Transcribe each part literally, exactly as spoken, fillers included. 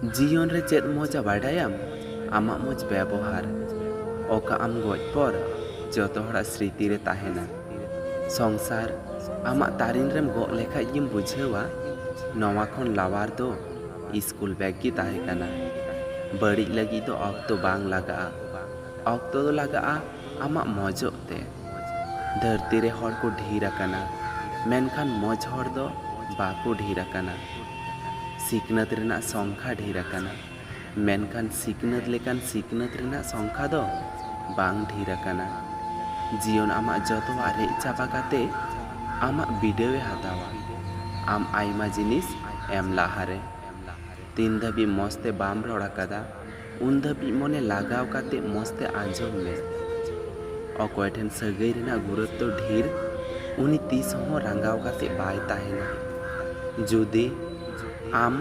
ᱡᱤᱭᱚᱱ ᱨᱮ ᱪᱮᱫ ᱢᱚᱡᱟ ᱵᱟᱰᱟᱭᱟᱢ? ᱟᱢᱟᱜ ᱢᱚᱡᱽ ᱵᱮᱵᱚᱦᱟᱨ, ᱚᱠᱟ ᱟᱢ ᱜᱚᱡ ᱯᱚᱨ ᱡᱚᱛᱚ ᱦᱚᱲᱟᱜ ᱥᱨᱤᱛᱤ ᱨᱮ ᱛᱟᱦᱮᱱᱟ᱾ ᱥᱚᱝᱥᱟᱨ ᱟᱢᱟᱜ ᱛᱟᱨᱮᱱ ᱨᱮᱢ ᱜᱚᱜ ᱞᱮᱠᱷᱟᱡ ᱜᱮᱢ ᱵᱩᱡᱷᱟᱹᱣᱟ, ᱱᱚᱣᱟ ᱠᱷᱚᱱ ᱞᱟᱣᱟᱨ ᱫᱚ ᱥᱠᱩᱞ ᱵᱮᱜᱽ ᱜᱮ ᱛᱟᱦᱮᱸ ᱠᱟᱱᱟ᱾ ᱵᱟᱹᱲᱤᱡ ᱞᱟᱹᱜᱤᱫ ᱫᱚ ᱚᱠᱛᱚ ᱵᱟᱝ ᱞᱟᱜᱟᱜᱼᱟ, ᱚᱠᱛᱚ ᱫᱚ ᱞᱟᱜᱟᱜᱼᱟ ᱟᱢᱟᱜ ᱢᱚᱡᱚᱜ ᱛᱮ᱾ ᱫᱷᱟᱹᱨᱛᱤ ᱨᱮ ᱦᱚᱲ ᱠᱚ ᱰᱷᱮᱨ ᱟᱠᱟᱱᱟ, ᱢᱮᱱᱠᱷᱟᱱ ᱢᱚᱡᱽ ᱦᱚᱲ ᱫᱚ ᱵᱟᱠᱚ ᱰᱷᱮᱨ ᱟᱠᱟᱱᱟ᱾ ᱥᱤᱠᱷᱱᱟᱹᱛ ᱨᱮᱱᱟᱜ ᱥᱚᱝᱠᱷᱟ ᱰᱷᱮᱨ ᱟᱠᱟᱱᱟ, ᱢᱮᱱᱠᱷᱟᱱ ᱥᱤᱠᱷᱱᱟᱹᱛ ᱞᱮᱠᱟᱱ ᱥᱤᱠᱷᱱᱟᱹᱛ ᱨᱮᱱᱟᱜ ᱥᱚᱝᱠᱷᱟ ᱫᱚ ᱵᱟᱝ ᱰᱷᱮᱨ ᱟᱠᱟᱱᱟ᱾ ᱡᱤᱭᱚᱱ ᱟᱢᱟᱜ ᱡᱚᱛᱚᱣᱟᱜ ᱨᱮᱡ ᱪᱟᱵᱟ ᱠᱟᱛᱮ ᱟᱢᱟᱜ ᱵᱤᱰᱟᱹᱣᱮ ᱦᱟᱛᱟᱣᱟ, ᱟᱢ ᱟᱭᱢᱟ ᱡᱤᱱᱤᱥ ᱮᱢ ᱞᱟᱦᱟᱨᱮ᱾ ᱛᱤᱱ ᱫᱷᱟᱹᱵᱤᱡ ᱢᱚᱡᱽ ᱛᱮ ᱵᱟᱢ ᱨᱚᱲ ᱟᱠᱟᱫᱟ, ᱩᱱ ᱫᱷᱟᱹᱵᱤᱡ ᱢᱚᱱᱮ ᱞᱟᱜᱟᱣ ᱠᱟᱛᱮ ᱢᱚᱡᱽ ᱛᱮ ᱟᱸᱡᱚᱢ ᱢᱮ᱾ ᱚᱠᱚᱭ ᱴᱷᱮᱱ ᱥᱟᱹᱜᱟᱹᱭ ᱨᱮᱱᱟᱜ ᱜᱩᱨᱩᱛᱛᱚ ᱰᱷᱮᱨ, ᱩᱱᱤ ᱛᱤᱥ ᱦᱚᱸ ᱨᱟᱸᱜᱟᱣ ᱠᱟᱛᱮ ᱵᱟᱭ ᱛᱟᱦᱮᱱᱟ᱾ ᱡᱩᱫᱤ ᱟᱢ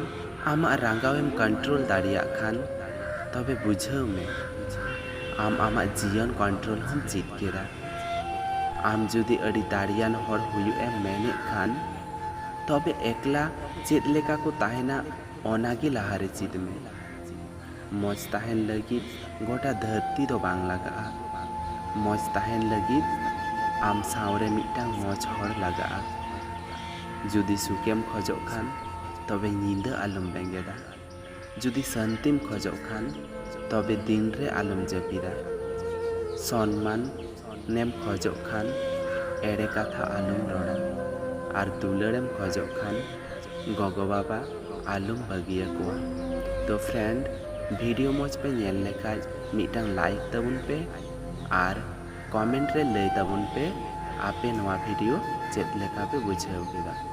ᱟᱢᱟᱜ ᱨᱟᱸᱜᱟᱣ ᱮᱢ ᱠᱚᱱᱴᱨᱳᱞ ᱫᱟᱲᱮᱭᱟᱜ ᱠᱷᱟᱱ, ᱛᱚᱵᱮ ᱵᱩᱡᱷᱟᱹᱣ ᱢᱮ, ᱟᱢ ᱟᱢᱟᱜ ᱡᱤᱭᱚᱱ ᱠᱚᱱᱴᱨᱳᱞ ᱦᱚᱸᱢ ᱪᱮᱫ ᱠᱮᱫᱟ᱾ ᱟᱢ ᱡᱩᱫᱤ ᱟᱹᱰᱤ ᱫᱟᱲᱮᱭᱟᱱ ᱦᱚᱲ ᱦᱩᱭᱩᱜ ᱮᱢ ᱢᱮᱱᱮᱫ ᱠᱷᱟᱱ, ᱛᱚᱵᱮ ᱮᱠᱞᱟ ᱪᱮᱫ ᱞᱮᱠᱟ ᱠᱚ ᱛᱟᱦᱮᱱᱟ, ᱚᱱᱟ ᱜᱮ ᱞᱟᱦᱟᱨᱮ ᱪᱮᱫ ᱢᱮ᱾ ᱢᱚᱡᱽ ᱛᱟᱦᱮᱱ ᱞᱟᱹᱜᱤᱫ ᱜᱚᱴᱟ ᱫᱷᱟᱹᱨᱛᱤ ᱫᱚ ᱵᱟᱝ ᱞᱟᱜᱟᱜᱼᱟ᱾ ᱢᱚᱡᱽ ᱛᱟᱦᱮᱱ ᱞᱟᱹᱜᱤᱫ ᱟᱢ ᱥᱟᱶᱨᱮ ᱢᱤᱫᱴᱟᱝ ᱢᱚᱡᱽ ᱦᱚᱲ ᱞᱟᱜᱟᱜᱼᱟ᱾ ᱡᱩᱫᱤ ᱥᱩᱠᱮᱢ ᱠᱷᱚᱡᱚᱜ ᱠᱷᱟᱱ, ᱛᱚᱵᱮ ᱧᱤᱫᱟᱹ ᱟᱞᱚᱢ ᱵᱮᱸᱜᱮᱫᱟ᱾ ᱡᱩᱫᱤ ᱥᱟᱹᱱᱛᱤᱢ ᱠᱷᱚᱡᱚᱜ ᱠᱷᱟᱱ, ᱛᱚᱵᱮ ᱫᱤᱱ ᱨᱮ ᱟᱞᱚᱢ ᱡᱟᱹᱯᱤᱫᱟ᱾ ᱥᱚᱱᱢᱟᱱ ᱮᱢ ᱠᱷᱚᱡᱚᱜ ᱠᱷᱟᱱ, ᱮᱲᱮ ᱠᱟᱛᱷᱟ ᱟᱞᱚᱢ ᱨᱚᱲᱟ᱾ ᱟᱨ ᱫᱩᱞᱟᱹᱲᱮᱢ ᱠᱷᱚᱡᱚᱜ ᱠᱷᱟᱱ, ᱜᱚᱜᱚ ᱵᱟᱵᱟ ᱟᱞᱚᱢ ᱵᱟᱹᱜᱤᱭᱟᱠᱚᱣᱟ᱾ ᱛᱚ friend, video ᱢᱚᱡᱽ ᱯᱮ ᱧᱮᱞ ᱞᱮᱠᱷᱟᱡ ᱢᱤᱫᱴᱟᱝ like ᱛᱟᱵᱚᱱ ᱯᱮ ᱟᱨ comment ᱨᱮ ᱞᱟᱹᱭ ᱛᱟᱵᱚᱱ ᱯᱮ ᱟᱯᱮ ᱱᱚᱣᱟ video ᱪᱮᱫ ᱞᱮᱠᱟ ᱯᱮ ᱵᱩᱡᱷᱟᱹᱣ ᱠᱮᱫᱟ᱾